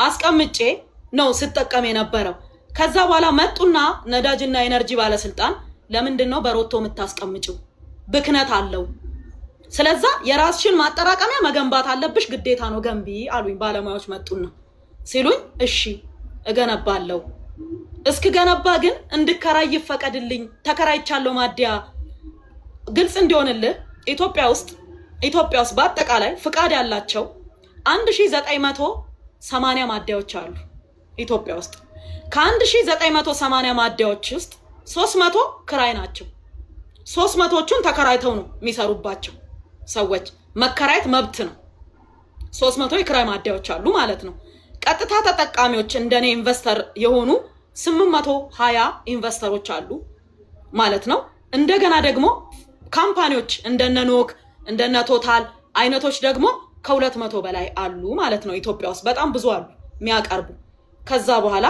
አስቀምጬ ነው ስጠቀም የነበረው። ከዛ በኋላ መጡና ነዳጅና ኤነርጂ ባለስልጣን ለምንድን ነው በሮቶ የምታስቀምጪው? ብክነት አለው። ስለዛ የራስሽን ማጠራቀሚያ መገንባት አለብሽ፣ ግዴታ ነው ገንቢ አሉኝ። ባለሙያዎች መጡና ሲሉኝ እሺ እገነባለሁ፣ እስክገነባ ግን እንድከራይ ይፈቀድልኝ። ተከራይቻለሁ ማደያ። ግልጽ እንዲሆንልህ ኢትዮጵያ ውስጥ በአጠቃላይ ፍቃድ ያላቸው 1980 ማደያዎች አሉ ኢትዮጵያ ውስጥ። ከ1980 ማደያዎች ውስጥ 300 ክራይ ናቸው። 300ዎቹን ተከራይተው ነው የሚሰሩባቸው ሰዎች። መከራየት መብት ነው። 300 የክራይ ማደያዎች አሉ ማለት ነው። ቀጥታ ተጠቃሚዎች እንደኔ investor የሆኑ 820 investor ኦች አሉ ማለት ነው። እንደገና ደግሞ company ዎች እንደነ ኖክ፣ እንደነ ቶታል አይነቶች ደግሞ ከ200 በላይ አሉ ማለት ነው። ኢትዮጵያ ውስጥ በጣም ብዙ አሉ የሚያቀርቡ። ከዛ በኋላ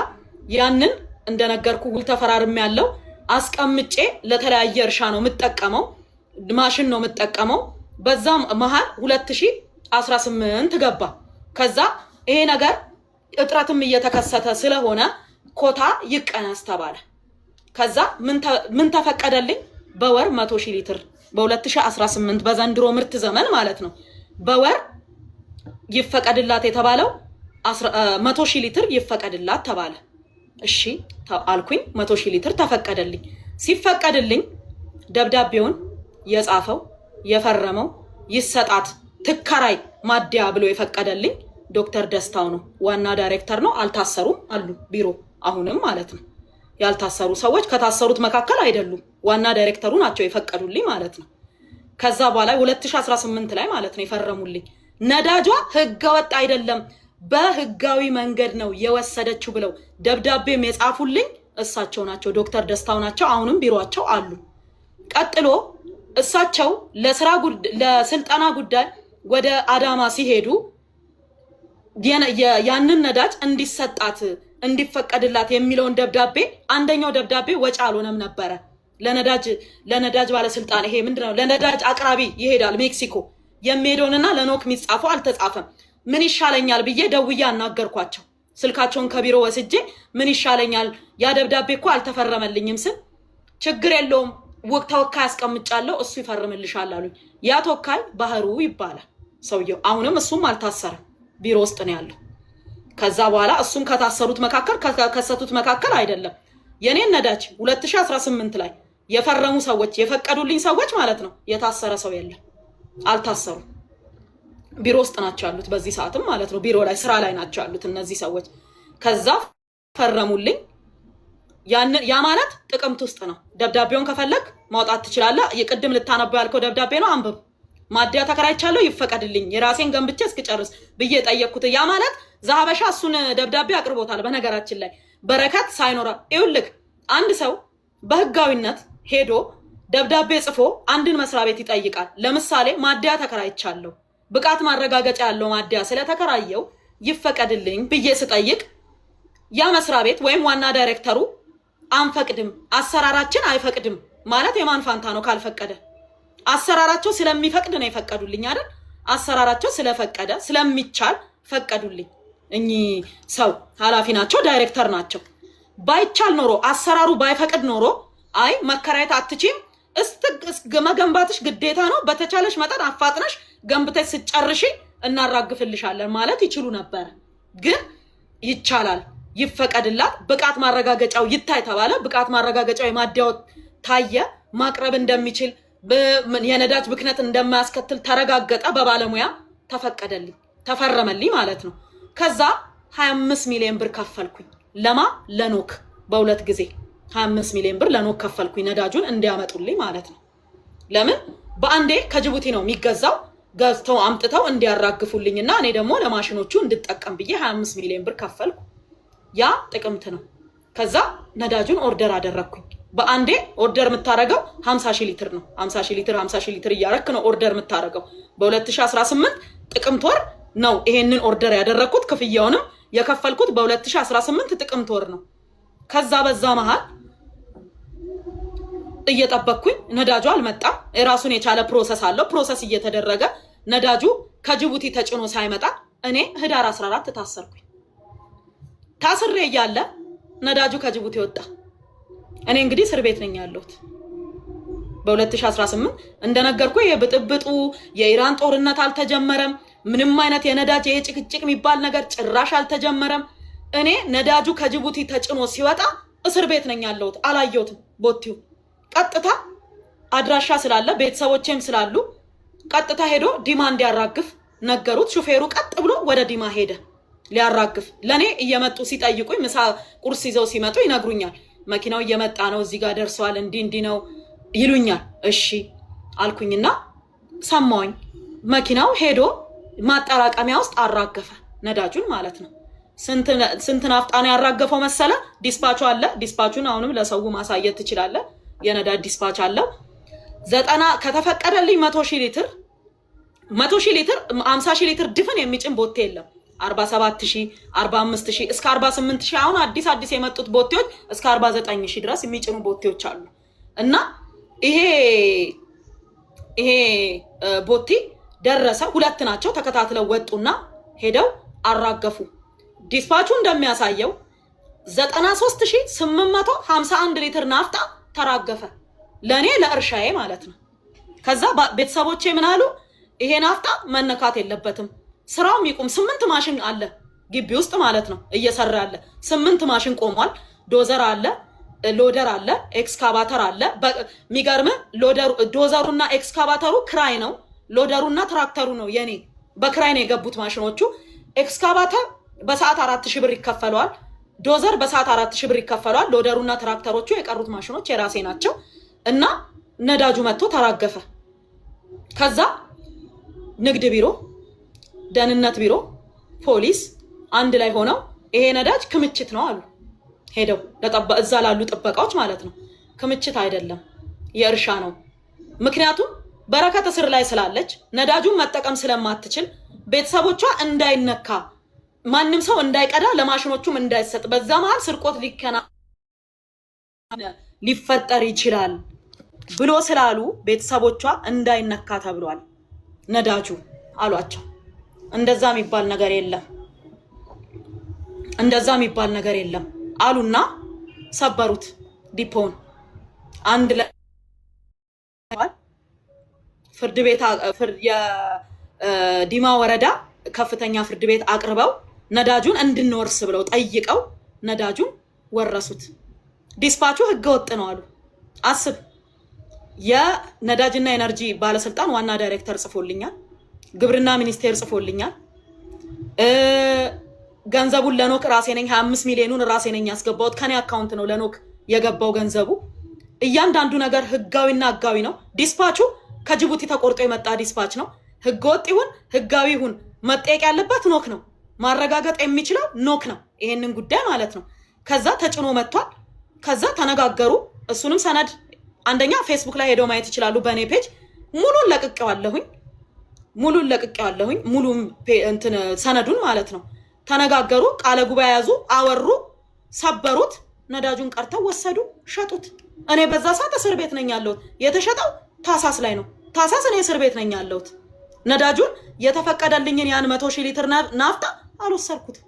ያንን እንደነገርኩ ውል ተፈራርሜ ያለው አስቀምጬ ለተለያየ እርሻ ነው የምጠቀመው፣ ማሽን ነው የምጠቀመው። በዛም መሀል 2018 ገባ። ከዛ ይሄ ነገር እጥረትም እየተከሰተ ስለሆነ ኮታ ይቀነስ ተባለ። ከዛ ምን ተፈቀደልኝ? በወር 100,000 ሊትር በ2018 በዘንድሮ ምርት ዘመን ማለት ነው። በወር ይፈቀድላት የተባለው 100,000 ሊትር ይፈቀድላት ተባለ። እሺ አልኩኝ። 100,000 ሊትር ተፈቀደልኝ። ሲፈቀድልኝ ደብዳቤውን የጻፈው፣ የፈረመው፣ ይሰጣት ትከራይ ማደያ ብሎ የፈቀደልኝ ዶክተር ደስታው ነው። ዋና ዳይሬክተር ነው። አልታሰሩም አሉ ቢሮ አሁንም ማለት ነው። ያልታሰሩ ሰዎች ከታሰሩት መካከል አይደሉም። ዋና ዳይሬክተሩ ናቸው የፈቀዱልኝ ማለት ነው። ከዛ በኋላ 2018 ላይ ማለት ነው የፈረሙልኝ። ነዳጇ ህገወጥ አይደለም፣ በህጋዊ መንገድ ነው የወሰደችው ብለው ደብዳቤም የጻፉልኝ እሳቸው ናቸው፣ ዶክተር ደስታው ናቸው። አሁንም ቢሮቸው አሉ። ቀጥሎ እሳቸው ለስራ ለስልጠና ጉዳይ ወደ አዳማ ሲሄዱ ያንን ነዳጅ እንዲሰጣት እንዲፈቀድላት የሚለውን ደብዳቤ፣ አንደኛው ደብዳቤ ወጪ አልሆነም ነበረ። ለነዳጅ ባለስልጣን፣ ይሄ ምንድነው፣ ለነዳጅ አቅራቢ ይሄዳል ሜክሲኮ የሚሄደውንና ለኖክ የሚጻፈው አልተጻፈም። ምን ይሻለኛል ብዬ ደውዬ አናገርኳቸው። ስልካቸውን ከቢሮ ወስጄ ምን ይሻለኛል፣ ያ ደብዳቤ እኮ አልተፈረመልኝም ስል ችግር የለውም፣ ተወካይ አስቀምጫለሁ፣ እሱ ይፈርምልሻል አሉኝ። ያ ተወካይ ባህሩ ይባላል ሰውየው። አሁንም እሱም አልታሰረም፣ ቢሮ ውስጥ ነው ያለው። ከዛ በኋላ እሱም ከታሰሩት መካከል ከከሰቱት መካከል አይደለም። የኔን ነዳጅ 2018 ላይ የፈረሙ ሰዎች፣ የፈቀዱልኝ ሰዎች ማለት ነው፣ የታሰረ ሰው የለም፣ አልታሰሩም። ቢሮ ውስጥ ናቸው ያሉት በዚህ ሰዓትም ማለት ነው። ቢሮ ላይ ስራ ላይ ናቸው ያሉት እነዚህ ሰዎች። ከዛ ፈረሙልኝ። ያ ማለት ጥቅምት ውስጥ ነው። ደብዳቤውን ከፈለግ ማውጣት ትችላለህ። የቅድም ልታነበው ያልከው ደብዳቤ ነው፣ አንብብ። ማደያ ተከራይቻለሁ ይፈቀድልኝ የራሴን ገንብቼ እስክጨርስ ብዬ ጠየቅኩት። ያ ማለት ዘሀበሻ እሱን ደብዳቤ አቅርቦታል። በነገራችን ላይ በረከት ሳይኖራ ይኸውልህ፣ አንድ ሰው በህጋዊነት ሄዶ ደብዳቤ ጽፎ አንድን መስሪያ ቤት ይጠይቃል። ለምሳሌ ማደያ ተከራይቻለሁ፣ ብቃት ማረጋገጫ ያለው ማደያ ስለተከራየው ይፈቀድልኝ ብዬ ስጠይቅ ያ መስሪያ ቤት ወይም ዋና ዳይሬክተሩ አንፈቅድም፣ አሰራራችን አይፈቅድም ማለት የማን ፋንታ ነው? ካልፈቀደ አሰራራቸው ስለሚፈቅድ ነው የፈቀዱልኝ አይደል? አሰራራቸው ስለፈቀደ፣ ስለሚቻል ፈቀዱልኝ። እኚህ ሰው ኃላፊ ናቸው፣ ዳይሬክተር ናቸው። ባይቻል ኖሮ፣ አሰራሩ ባይፈቅድ ኖሮ አይ መከራየት አትችይም፣ መገንባትሽ ግዴታ ነው፣ በተቻለሽ መጠን አፋጥነሽ ገንብተሽ ስትጨርሺ እናራግፍልሻለን ማለት ይችሉ ነበረ። ግን ይቻላል፣ ይፈቀድላት፣ ብቃት ማረጋገጫው ይታይ ተባለ። ብቃት ማረጋገጫው የማደያው ታየ፣ ማቅረብ እንደሚችል፣ የነዳጅ ብክነት እንደማያስከትል ተረጋገጠ። በባለሙያ ተፈቀደልኝ፣ ተፈረመልኝ ማለት ነው። ከዛ 25 ሚሊዮን ብር ከፈልኩኝ። ለማ? ለኖክ። በሁለት ጊዜ 25 ሚሊዮን ብር ለኖክ ከፈልኩኝ፣ ነዳጁን እንዲያመጡልኝ ማለት ነው። ለምን በአንዴ ከጅቡቲ ነው የሚገዛው፣ ገዝተው አምጥተው እንዲያራግፉልኝና እኔ ደግሞ ለማሽኖቹ እንድጠቀም ብዬ 25 ሚሊዮን ብር ከፈልኩ። ያ ጥቅምት ነው። ከዛ ነዳጁን order አደረግኩኝ። በአንዴ order የምታደርገው 50 ሺህ ሊትር ነው። 50 ሺህ ሊትር፣ 50 ሺህ ሊትር እያረክ ነው order የምታደርገው። በ2018 ጥቅምት ወር ነው ይሄንን order ያደረግኩት። ክፍያውንም የከፈልኩት በ2018 ጥቅምት ወር ነው። ከዛ በዛ መሀል እየጠበቅኩኝ ነዳጁ አልመጣም። የራሱን የቻለ process አለው። Process እየተደረገ ነዳጁ ከጅቡቲ ተጭኖ ሳይመጣ እኔ ህዳር 14 ታሰርኩኝ። ታስሬ እያለ ነዳጁ ከጅቡቲ ወጣ። እኔ እንግዲህ እስር ቤት ነኝ ያለሁት። በ2018 እንደነገርኩ የብጥብጡ የኢራን ጦርነት አልተጀመረም። ምንም አይነት የነዳጅ ይሄ ጭቅጭቅ የሚባል ነገር ጭራሽ አልተጀመረም። እኔ ነዳጁ ከጅቡቲ ተጭኖ ሲወጣ እስር ቤት ነኝ ያለሁት። አላየሁትም። ቦቲው ቀጥታ አድራሻ ስላለ ቤተሰቦቼም ስላሉ ቀጥታ ሄዶ ዲማ እንዲያራግፍ ነገሩት። ሹፌሩ ቀጥ ብሎ ወደ ዲማ ሄደ ሊያራግፍ። ለእኔ እየመጡ ሲጠይቁኝ ምሳ ቁርስ ይዘው ሲመጡ ይነግሩኛል። መኪናው እየመጣ ነው፣ እዚህ ጋር ደርሰዋል፣ እንዲህ እንዲህ ነው ይሉኛል። እሺ አልኩኝና ሰማውኝ። መኪናው ሄዶ ማጠራቀሚያ ውስጥ አራገፈ፣ ነዳጁን ማለት ነው። ስንት ናፍጣ ነው ያራገፈው መሰለ? dispatch ኡ አለ። dispatch ኡን አሁንም ለሰው ማሳየት ትችላለ። የነዳጅ dispatch አለው። 90 ከተፈቀደልኝ 100,000 ሊትር፣ 100,000 ሊትር፣ 50,000 ሊትር ድፍን የሚጭን ቦቴ የለም። 47,000፣ 45,000 እስከ 48,000፣ አሁን አዲስ አዲስ የመጡት ቦቴዎች እስከ 49,000 ድረስ የሚጭኑ ቦቴዎች አሉ። እና ይሄ ቦቴ ደረሰ። ሁለት ናቸው ተከታትለው ወጡና ሄደው አራገፉ። dispatch ኡ እንደሚያሳየው 93,851 ሊትር ናፍጣ ተራገፈ። ለእኔ ለእርሻዬ ማለት ነው። ከዛ ቤተሰቦቼ ምን አሉ? ይሄ ናፍጣ መነካት የለበትም፣ ስራውም ይቁም። 8 ማሽን አለ ግቢ ውስጥ ማለት ነው እየሰራ ያለ፣ 8 ማሽን ቆሟል። ዶዘር አለ፣ loader አለ፣ ኤክስካቫተር አለ። የሚገርም ዶዘሩና ኤክስካቫተሩ ክራይ ነው። loader ኡና ትራክተሩ ነው የኔ፣ በክራይ ነው የገቡት ማሽኖቹ። ኤክስካቫተር በሰዓት 4,000 ብር ይከፈለዋል። ዶዘር በሰዓት 4,000 ብር ይከፈለዋል። loader ኡና ትራክተሮቹ የቀሩት ማሽኖች የራሴ ናቸው። እና ነዳጁ መጥቶ ተራገፈ። ከዛ ንግድ ቢሮ፣ ደህንነት ቢሮ፣ ፖሊስ አንድ ላይ ሆነው ይሄ ነዳጅ ክምችት ነው አሉ። ሄደው እዛ ላሉ ጥበቃዎች ማለት ነው። ክምችት አይደለም የእርሻ ነው። ምክንያቱም በረከት እስር ላይ ስላለች ነዳጁን መጠቀም ስለማትችል ቤተሰቦቿ እንዳይነካ፣ ማንም ሰው እንዳይቀዳ፣ ለማሽኖቹም እንዳይሰጥ፣ በዛ መሀል ስርቆት ሊከና ሊፈጠር ይችላል ብሎ ስላሉ ቤተሰቦቿ እንዳይነካ ተብሏል ነዳጁ አሏቸው። እንደዛ የሚባል ነገር የለም፣ እንደዛ የሚባል ነገር የለም አሉና ሰበሩት ዲፖውን። አንድ ላይ ፍርድ ቤት፣ የዲማ ወረዳ ከፍተኛ ፍርድ ቤት አቅርበው ነዳጁን እንድንወርስ ብለው ጠይቀው ነዳጁን ወረሱት። dispatch ኡ ህገወጥ ነው አሉ። አስብ፣ የነዳጅና ኤነርጂ ባለስልጣን ዋና ዳይሬክተር ጽፎልኛል። ግብርና ሚኒስቴር ጽፎልኛል። ገንዘቡን ለኖክ ራሴ ነኝ፣ 25 ሚሊዮኑን ራሴ ነኝ ያስገባሁት። ከኔ account ነው ለኖክ የገባው ገንዘቡ። እያንዳንዱ ነገር ህጋዊና ህጋዊ ነው። dispatch ኡ ከጅቡቲ ተቆርጦ የመጣ dispatch ነው። ህገወጥ ይሁን ህጋዊ ይሁን መጠየቅ ያለበት ኖክ ነው። ማረጋገጥ የሚችለው ኖክ ነው፣ ይሄንን ጉዳይ ማለት ነው። ከዛ ተጭኖ መጥቷል። ከዛ ተነጋገሩ። እሱንም ሰነድ አንደኛ ፌስቡክ ላይ ሄደው ማየት ይችላሉ። በእኔ page ሙሉን ለቅቄዋለሁኝ፣ ሙሉን ለቅቄዋለሁኝ፣ ሙሉ እንትን ሰነዱን ማለት ነው። ተነጋገሩ፣ ቃለ ጉባኤ ያዙ፣ አወሩ፣ ሰበሩት። ነዳጁን ቀርተው ወሰዱ፣ ሸጡት። እኔ በዛ ሰዓት እስር ቤት ነኝ ያለሁት። የተሸጠው ታሳስ ላይ ነው። ታሳስ እኔ እስር ቤት ነኝ ያለሁት። ነዳጁን የተፈቀደልኝን ያን 100,000 ሊትር ናፍጣ አልወሰድኩትም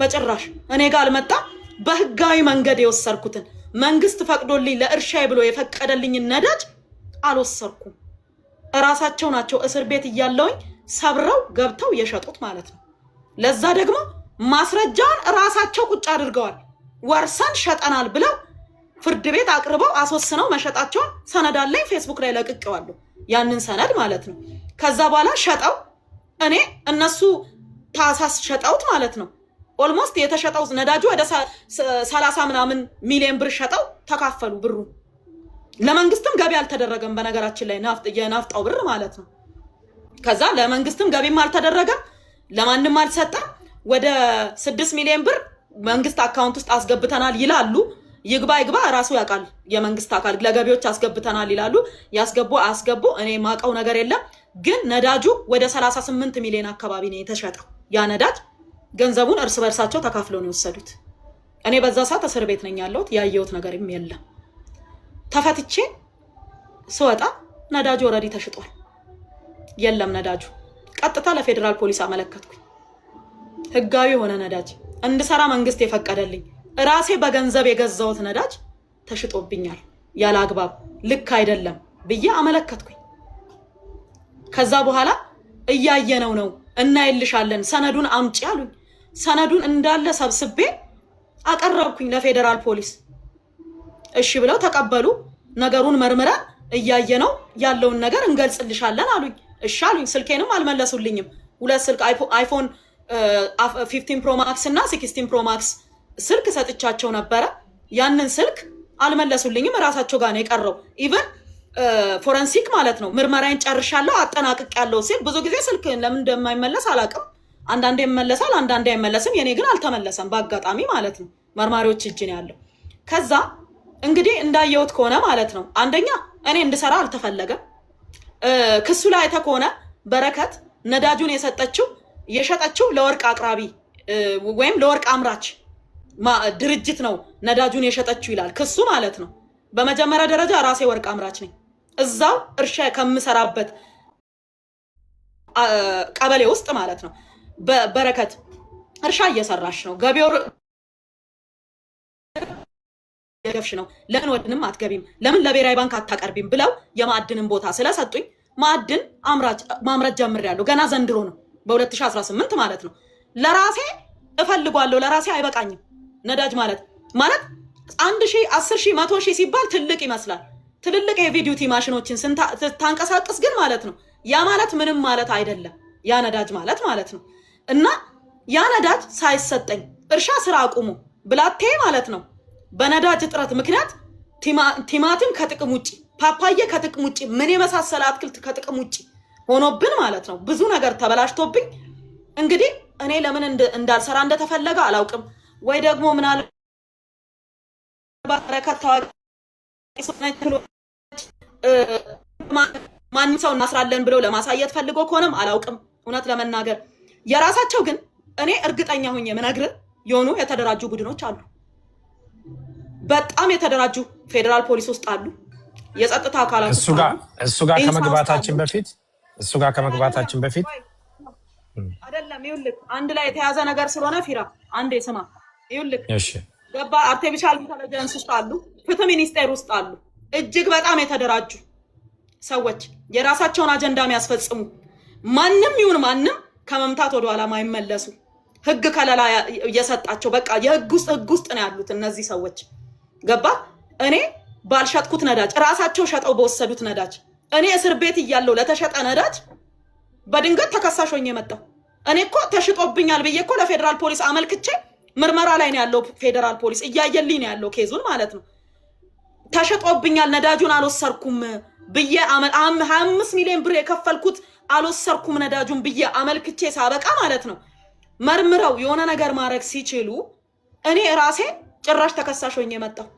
በጭራሽ። እኔ ጋር አልመጣም። በህጋዊ መንገድ የወሰድኩትን መንግስት ፈቅዶልኝ ለእርሻዬ ብሎ የፈቀደልኝን ነዳጅ አልወሰድኩም። እራሳቸው ናቸው እስር ቤት እያለውኝ ሰብረው ገብተው የሸጡት ማለት ነው። ለዛ ደግሞ ማስረጃውን እራሳቸው ቁጭ አድርገዋል። ወርሰን ሸጠናል ብለው ፍርድ ቤት አቅርበው አስወስነው መሸጣቸውን ሰነድ አለኝ። ፌስቡክ ላይ ለቅቄዋለሁ ያንን ሰነድ ማለት ነው። ከዛ በኋላ ሸጠው እኔ እነሱ ታሳስ ሸጠውት ማለት ነው። almost የተሸጠው ነዳጁ ወደ 30 ምናምን ሚሊዮን ብር ሸጠው ተካፈሉ ብሩ። ለመንግስትም ገቢ አልተደረገም በነገራችን ላይ የናፍጣው ብር ማለት ነው። ከዛ ለመንግስትም ገቢም አልተደረገም፣ ለማንም አልሰጠም። ወደ 6 ሚሊዮን ብር መንግስት account ውስጥ አስገብተናል ይላሉ። ይግባ ይግባ እራሱ ያውቃል የመንግስት አካል። ለገቢዎች አስገብተናል ይላሉ። ያስገቡ አያስገቡ እኔ ማውቀው ነገር የለም። ግን ነዳጁ ወደ 38 ሚሊዮን አካባቢ ነው የተሸጠው። ያ ነዳጅ ገንዘቡን እርስ በእርሳቸው ተካፍለው ነው የወሰዱት። እኔ በዛ ሰዓት እስር ቤት ነኝ ያለሁት። ያየሁት ነገርም የለም። ተፈትቼ ስወጣ ነዳጁ already ተሽጧል። የለም ነዳጁ። ቀጥታ ለፌዴራል ፖሊስ አመለከትኩኝ። ህጋዊ የሆነ ነዳጅ እንድሰራ መንግስት የፈቀደልኝ ራሴ በገንዘብ የገዛሁት ነዳጅ ተሽጦብኛል ያለ አግባብ፣ ልክ አይደለም ብዬ አመለከትኩኝ። ከዛ በኋላ እያየነው ነው እናይልሻለን፣ ሰነዱን አምጪ አሉኝ። ሰነዱን እንዳለ ሰብስቤ አቀረብኩኝ ለፌዴራል ፖሊስ። እሺ ብለው ተቀበሉ። ነገሩን መርምረን እያየነው ያለውን ነገር እንገልጽልሻለን አሉኝ። እሺ አሉኝ። ስልኬንም አልመለሱልኝም። ሁለት ስልክ iPhone 15 Pro Max እና 16 Pro Max ስልክ ሰጥቻቸው ነበረ። ያንን ስልክ አልመለሱልኝም። እራሳቸው ጋር ነው የቀረው። Even forensic ማለት ነው ምርመራዬን ጨርሻለሁ አጠናቅቄያለሁ ሲል ብዙ ጊዜ ስልክ ለምን እንደማይመለስ አላውቅም። አንዳንዴ ይመለሳል፣ አንዳንዴ አይመለስም። የኔ ግን አልተመለሰም፣ በአጋጣሚ ማለት ነው። መርማሪዎች እጅ ነው ያለው። ከዛ እንግዲህ እንዳየሁት ከሆነ ማለት ነው አንደኛ እኔ እንድሰራ አልተፈለገም። ክሱ ላይ አይተህ ከሆነ በረከት ነዳጁን የሰጠችው የሸጠችው ለወርቅ አቅራቢ ወይም ለወርቅ አምራች ድርጅት ነው ነዳጁን የሸጠችው ይላል ክሱ ማለት ነው። በመጀመሪያ ደረጃ ራሴ ወርቅ አምራች ነኝ። እዛው እርሻ ከምሰራበት ቀበሌ ውስጥ ማለት ነው። በረከት እርሻ እየሰራሽ ነው፣ ገቢው ገፍሽ ነው፣ ለምን ወድንም አትገቢም? ለምን ለብሔራዊ ባንክ አታቀርቢም? ብለው የማዕድንን ቦታ ስለሰጡኝ ማዕድን ማምረት ጀምሬያለሁ። ገና ዘንድሮ ነው በ2018 ማለት ነው። ለራሴ እፈልጓለሁ፣ ለራሴ አይበቃኝም። ነዳጅ ማለት ማለት 1,000 10,000 100,000 ሲባል ትልቅ ይመስላል። ትልልቅ heavy duty ማሽኖችን ስታንቀሳቅስ ግን ማለት ነው ያ ማለት ምንም ማለት አይደለም። ያ ነዳጅ ማለት ማለት ነው። እና ያ ነዳጅ ሳይሰጠኝ እርሻ ስራ አቁሙ ብላቴ ማለት ነው። በነዳጅ እጥረት ምክንያት ቲማቲም ከጥቅም ውጭ፣ ፓፓዬ ከጥቅም ውጭ፣ ምን የመሳሰለ አትክልት ከጥቅም ውጭ ሆኖብን ማለት ነው። ብዙ ነገር ተበላሽቶብኝ እንግዲህ እኔ ለምን እንዳልሰራ እንደተፈለገ አላውቅም። ወይ ደግሞ ምናልባት በረከት ታዋቂ ማንም ሰው እናስራለን ብለው ለማሳየት ፈልጎ ከሆነም አላውቅም። እውነት ለመናገር የራሳቸው ግን እኔ እርግጠኛ ሆኜ የምነግርህ የሆኑ የተደራጁ ቡድኖች አሉ። በጣም የተደራጁ ፌዴራል ፖሊስ ውስጥ አሉ፣ የጸጥታ አካላት እሱ ጋር ከመግባታችን በፊት እሱ ጋር ከመግባታችን በፊት አይደለም፣ ይኸውልህ አንድ ላይ የተያዘ ነገር ስለሆነ ፊራ አንዴ ስማ። ይኸውልህ ገባ artificial intelligence ውስጥ አሉ፣ ፍትህ ሚኒስቴር ውስጥ አሉ፣ እጅግ በጣም የተደራጁ ሰዎች የራሳቸውን አጀንዳ የሚያስፈጽሙ ማንም ይሁን ማንም ከመምታት ወደኋላ ማይመለሱ ህግ ከለላ እየሰጣቸው በቃ የህግ ውስጥ ህግ ውስጥ ነው ያሉት እነዚህ ሰዎች። ገባ እኔ ባልሸጥኩት ነዳጅ ራሳቸው ሸጠው በወሰዱት ነዳጅ እኔ እስር ቤት እያለሁ ለተሸጠ ነዳጅ በድንገት ተከሳሽ ሆኜ የመጣው እኔ እኮ ተሽጦብኛል ብዬ እኮ ለፌዴራል ፖሊስ አመልክቼ ምርመራ ላይ ነው ያለው። ፌዴራል ፖሊስ እያየልኝ ነው ያለው case ኡን ማለት ነው። ተሸጦብኛል ነዳጁን አልወሰድኩም ብዬ 25 ሚሊዮን ብር የከፈልኩት አልወሰድኩም ነዳጁን ብዬ አመልክቼ ሳበቃ ማለት ነው መርምረው የሆነ ነገር ማድረግ ሲችሉ እኔ ራሴ ጭራሽ ተከሳሽ ሆኜ የመጣው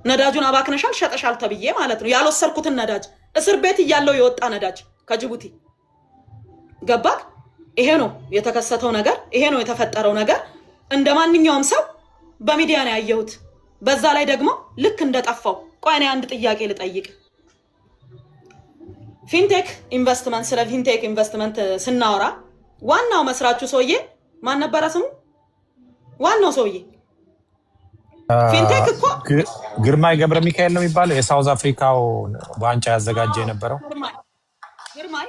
ነዳጁን አባክነሻል ሸጠሻል ተብዬ ማለት ነው። ያልወሰድኩትን ነዳጅ እስር ቤት እያለው የወጣ ነዳጅ ከጅቡቲ ገባክ? ይሄ ነው የተከሰተው ነገር፣ ይሄ ነው የተፈጠረው ነገር። እንደ ማንኛውም ሰው በሚዲያ ነው ያየሁት። በዛ ላይ ደግሞ ልክ እንደጠፋው። ቆይ እኔ አንድ ጥያቄ ልጠይቅ። ፊንቴክ ኢንቨስትመንት፣ ስለ ፊንቴክ ኢንቨስትመንት ስናወራ ዋናው መስራቹ ሰውዬ ማን ነበረ ስሙ? ዋናው ሰውዬ ፊንቴክ እኮ ግርማይ ገብረ ሚካኤል ነው የሚባለው፣ የ South Africa ው ዋንጫ ያዘጋጀ የነበረው ግርማይ።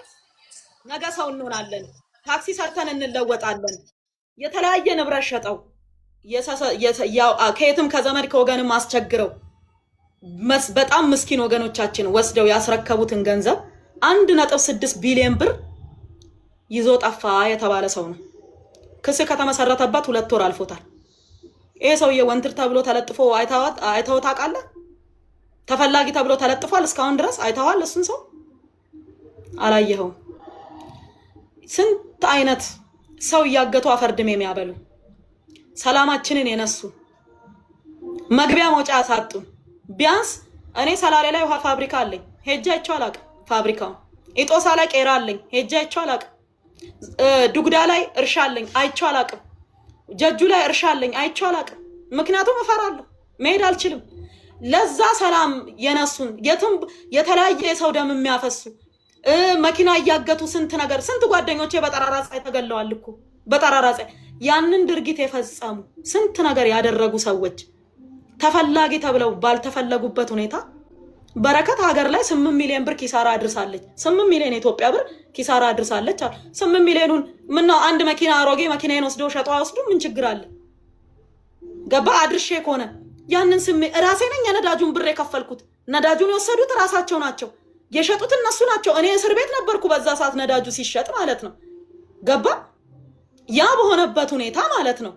ነገ ሰው እንሆናለን፣ ታክሲ ሰርተን እንለወጣለን፣ የተለያየ ንብረት ሸጠው ከየትም ከዘመድ ከወገንም አስቸግረው በጣም ምስኪን ወገኖቻችን ወስደው ያስረከቡትን ገንዘብ 1.6 ቢሊዮን ብር ይዞ ጠፋ የተባለ ሰው ነው። ክስ ከተመሰረተበት 2 ወር አልፎታል። ይሄ ሰውዬ wanted ተብሎ ተለጥፎ አይተኸው ታውቃለህ? ተፈላጊ ተብሎ ተለጥፏል። እስካሁን ድረስ አይተኸዋል? እሱን ሰው አላየኸውም። ስንት አይነት ሰው እያገቱ አፈር ድሜ የሚያበሉ ሰላማችንን የነሱ መግቢያ መውጫ ያሳጡን። ቢያንስ እኔ ሰላሌ ላይ ውሃ ፋብሪካ አለኝ፣ ሄጄ አይቼው አላውቅም ፋብሪካውን። ኢጦሳ ላይ ቄራ አለኝ፣ ሄጄ አይቼው አላውቅም። ዱጉዳ ላይ እርሻ አለኝ፣ አይቼው አላውቅም። ጀጁ ላይ እርሻ አለኝ፣ አይቼው አላውቅም። ምክንያቱም እፈራለሁ፣ መሄድ አልችልም። ለዛ ሰላም የነሱን የትም የተለያየ የሰው ደም የሚያፈሱ መኪና እያገቱ ስንት ነገር ስንት ጓደኞቼ በጠራራ ፀሐይ ተገለዋል እኮ በጠራራ ፀሐይ ያንን ድርጊት የፈጸሙ ስንት ነገር ያደረጉ ሰዎች ተፈላጊ ተብለው ባልተፈለጉበት ሁኔታ በረከት ሀገር ላይ 8 ሚሊዮን ብር ኪሳራ አድርሳለች። 8 ሚሊዮን የኢትዮጵያ ብር ኪሳራ አድርሳለች አሉ። 8 ሚሊዮኑን ምነው አንድ መኪና፣ አሮጌ መኪናዬን ወስደው ሸጠው አይወስዱም? ምን ችግር አለ? ገባ አድርሼ ከሆነ ያንን ስሜ ራሴ ነኝ የነዳጁን ብር የከፈልኩት። ነዳጁን የወሰዱት ራሳቸው ናቸው፣ የሸጡት እነሱ ናቸው። እኔ እስር ቤት ነበርኩ በዛ ሰዓት ነዳጁ ሲሸጥ ማለት ነው። ገባ ያ በሆነበት ሁኔታ ማለት ነው።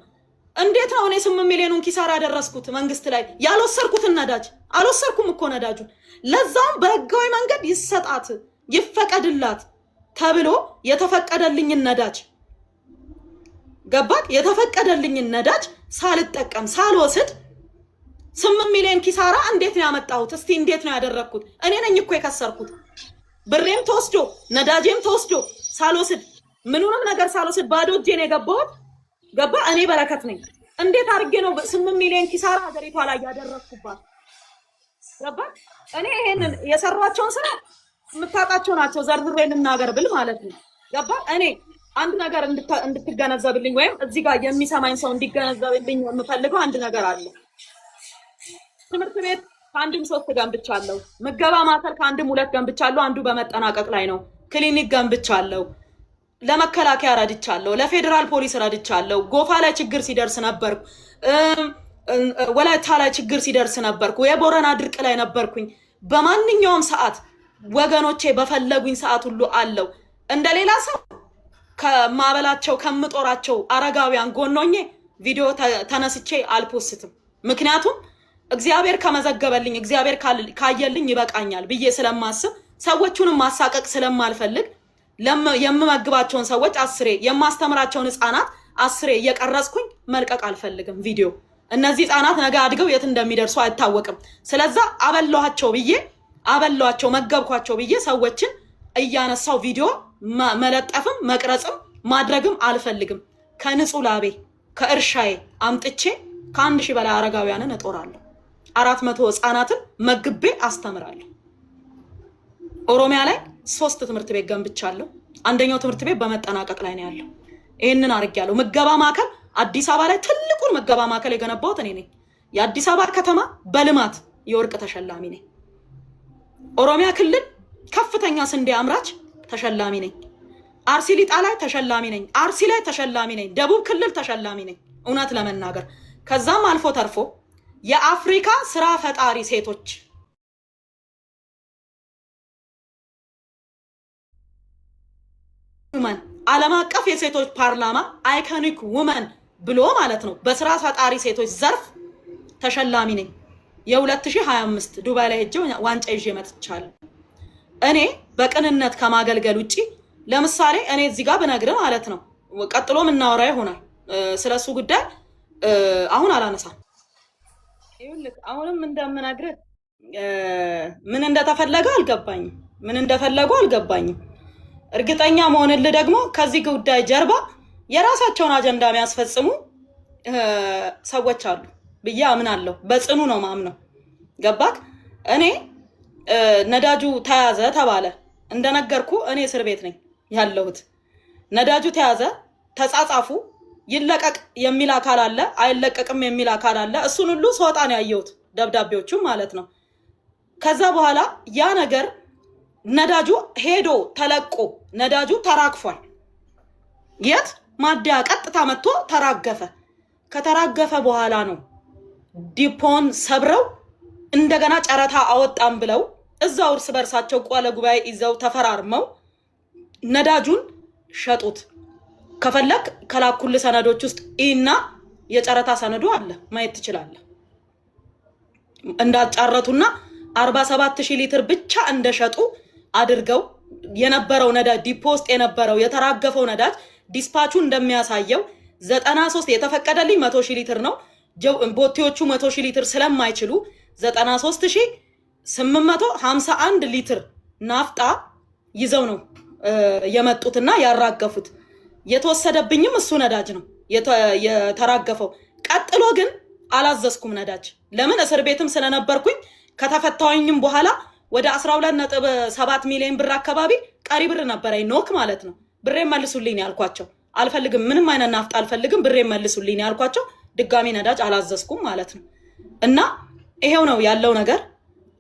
እንዴት ነው እኔ 8 ሚሊዮኑን ኪሳራ ያደረስኩት መንግስት ላይ? ያልወሰድኩትን ነዳጅ አልወሰድኩም እኮ ነዳጁን። ለዛውም በህጋዊ መንገድ ይሰጣት ይፈቀድላት ተብሎ የተፈቀደልኝን ነዳጅ፣ ገባክ? የተፈቀደልኝን ነዳጅ ሳልጠቀም፣ ሳልወስድ 8 ሚሊዮን ኪሳራ እንዴት ነው ያመጣሁት? እስቲ እንዴት ነው ያደረግኩት? እኔ ነኝ እኮ የከሰርኩት። ብሬም ተወስዶ ነዳጄም ተወስዶ ሳልወስድ፣ ምኑንም ነገር ሳልወስድ ባዶ እጄን የገባሁት፣ ገባ? እኔ በረከት ነኝ። እንዴት አድርጌ ነው 8 ሚሊዮን ኪሳራ ሀገሪቷ ላይ ያደረግኩባት? ገባ? እኔ ይሄንን የሰሯቸውን ስራ የምታውቃቸው ናቸው። ዘርዝሬ ልናገር ብል ማለት ነው። ገባ? እኔ አንድ ነገር እንድትገነዘብልኝ ወይም እዚህ ጋር የሚሰማኝ ሰው እንዲገነዘብልኝ የምፈልገው አንድ ነገር አለ። ትምህርት ቤት ከአንድም ሶስት ገንብቻለሁ። ምገባ ማዕከል ከአንድም ሁለት ገንብቻለሁ። አንዱ በመጠናቀቅ ላይ ነው። ክሊኒክ ገንብቻለሁ። ለመከላከያ ረድቻለሁ። ለፌዴራል ፖሊስ ረድቻለሁ። ጎፋ ላይ ችግር ሲደርስ ነበርኩ። ወላይታ ላይ ችግር ሲደርስ ነበርኩ። የቦረና ድርቅ ላይ ነበርኩኝ። በማንኛውም ሰዓት ወገኖቼ በፈለጉኝ ሰዓት ሁሉ አለው። እንደ ሌላ ሰው ከማበላቸው ከምጦራቸው አረጋውያን ጎን ሆኜ ቪዲዮ ተነስቼ አል post ም። ምክንያቱም እግዚአብሔር ከመዘገበልኝ፣ እግዚአብሔር ካየልኝ ይበቃኛል ብዬ ስለማስብ፣ ሰዎቹንም ማሳቀቅ ስለማልፈልግ፣ የምመግባቸውን ሰዎች አስሬ፣ የማስተምራቸውን ህፃናት አስሬ እየቀረጽኩኝ መልቀቅ አልፈልግም ቪዲዮ። እነዚህ ህፃናት ነገ አድገው የት እንደሚደርሱ አይታወቅም። ስለዛ አበላኋቸው ብዬ፣ አበላኋቸው መገብኳቸው ብዬ ሰዎችን እያነሳው ቪዲዮ መለጠፍም መቅረጽም ማድረግም አልፈልግም። ከንጹህ ላቤ ከእርሻዬ አምጥቼ ከ1,000 በላይ አረጋውያንን እጦራለሁ። 400 ህፃናትን መግቤ አስተምራለሁ። ኦሮሚያ ላይ ሶስት ትምህርት ቤት ገንብቻለሁ። አንደኛው ትምህርት ቤት በመጠናቀቅ ላይ ነው ያለው። ይህንን አድርጌያለሁ። ምገባ ማዕከል፣ አዲስ አበባ ላይ ትልቁን ምገባ ማዕከል የገነባሁት እኔ ነኝ። የአዲስ አበባ ከተማ በልማት የወርቅ ተሸላሚ ነኝ። ኦሮሚያ ክልል ከፍተኛ ስንዴ አምራች ተሸላሚ ነኝ። አርሲ ሊጣ ላይ ተሸላሚ ነኝ። አርሲ ላይ ተሸላሚ ነኝ። ደቡብ ክልል ተሸላሚ ነኝ። እውነት ለመናገር ከዛም አልፎ ተርፎ የአፍሪካ ስራ ፈጣሪ ሴቶች women፣ ዓለም አቀፍ የሴቶች ፓርላማ iconic women ብሎ ማለት ነው፣ በስራ ፈጣሪ ሴቶች ዘርፍ ተሸላሚ ነኝ። የ2025 ዱባይ ላይ ሄጄ ዋንጫ ይዤ መጥቻለሁ። እኔ በቅንነት ከማገልገል ውጭ፣ ለምሳሌ እኔ እዚህ ጋር ብነግርህ ማለት ነው፣ ቀጥሎ የምናወራ ይሆናል። ስለሱ ጉዳይ አሁን አላነሳም። ይኸውልህ አሁንም እንደምነግርህ ምን እንደተፈለገ አልገባኝም። ምን እንደፈለጉ አልገባኝም። እርግጠኛ መሆንልህ ደግሞ ከዚህ ጉዳይ ጀርባ የራሳቸውን አጀንዳ የሚያስፈጽሙ ሰዎች አሉ ብዬ አምናለሁ። በጽኑ ነው ማምነው። ገባክ? እኔ ነዳጁ ተያዘ ተባለ። እንደነገርኩ እኔ እስር ቤት ነኝ ያለሁት። ነዳጁ ተያዘ፣ ተጻጻፉ። ይለቀቅ የሚል አካል አለ፣ አይለቀቅም የሚል አካል አለ። እሱን ሁሉ ስወጣ ነው ያየሁት፣ ደብዳቤዎቹም ማለት ነው። ከዛ በኋላ ያ ነገር ነዳጁ ሄዶ ተለቆ ነዳጁ ተራግፏል። የት ማደያ ቀጥታ መጥቶ ተራገፈ። ከተራገፈ በኋላ ነው ዲፖን ሰብረው እንደገና ጨረታ አወጣም ብለው እዛው እርስ በእርሳቸው ቃለ ጉባኤ ይዘው ተፈራርመው ነዳጁን ሸጡት። ከፈለክ ከላኩል ሰነዶች ውስጥ እና የጨረታ ሰነዱ አለ፣ ማየት ትችላለህ። እንዳጫረቱና 47,000 ሊትር ብቻ እንደሸጡ አድርገው የነበረው ነዳጅ፣ ዲፖ ውስጥ የነበረው የተራገፈው ነዳጅ dispatch ኡ እንደሚያሳየው 93፣ የተፈቀደልኝ 100,000 ሊትር ነው። ቦቴዎቹ 100,000 ሊትር ስለማይችሉ 93,851 ሊትር ናፍጣ ይዘው ነው የመጡትና ያራገፉት። የተወሰደብኝም እሱ ነዳጅ ነው የተራገፈው። ቀጥሎ ግን አላዘዝኩም ነዳጅ። ለምን? እስር ቤትም ስለነበርኩኝ ከተፈታሁኝም በኋላ ወደ 12.7 ሚሊዮን ብር አካባቢ ቀሪ ብር ነበረኝ፣ ኖክ ማለት ነው። ብሬን መልሱልኝ ያልኳቸው። አልፈልግም፣ ምንም አይነት ናፍጣ አልፈልግም፣ ብሬ መልሱልኝ ያልኳቸው። ድጋሚ ነዳጅ አላዘዝኩም ማለት ነው። እና ይሄው ነው ያለው ነገር።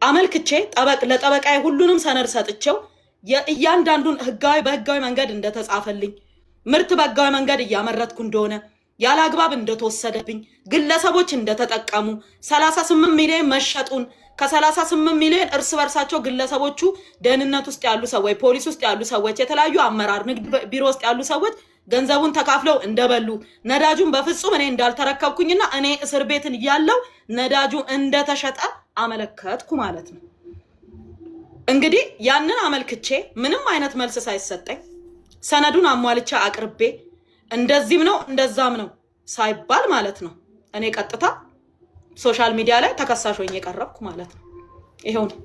አመልክቼ ለጠበቃዬ ሁሉንም ሰነድ ሰጥቼው የእያንዳንዱን በህጋዊ መንገድ እንደተጻፈልኝ፣ ምርት በህጋዊ መንገድ እያመረትኩ እንደሆነ፣ ያለ አግባብ እንደተወሰደብኝ፣ ግለሰቦች እንደተጠቀሙ፣ 38 ሚሊዮን መሸጡን፣ ከ38 ሚሊዮን እርስ በርሳቸው ግለሰቦቹ ደህንነት ውስጥ ያሉ ሰዎች፣ ፖሊስ ውስጥ ያሉ ሰዎች፣ የተለያዩ አመራር ንግድ ቢሮ ውስጥ ያሉ ሰዎች ገንዘቡን ተካፍለው እንደበሉ፣ ነዳጁን በፍጹም እኔ እንዳልተረከብኩኝና እኔ እስር ቤትን እያለው ነዳጁ እንደተሸጠ አመለከትኩ ማለት ነው። እንግዲህ ያንን አመልክቼ ምንም አይነት መልስ ሳይሰጠኝ፣ ሰነዱን አሟልቼ አቅርቤ፣ እንደዚህም ነው እንደዛም ነው ሳይባል ማለት ነው፣ እኔ ቀጥታ social media ላይ ተከሳሽ ሆኜ የቀረብኩ ማለት ነው። ይሄው ነው።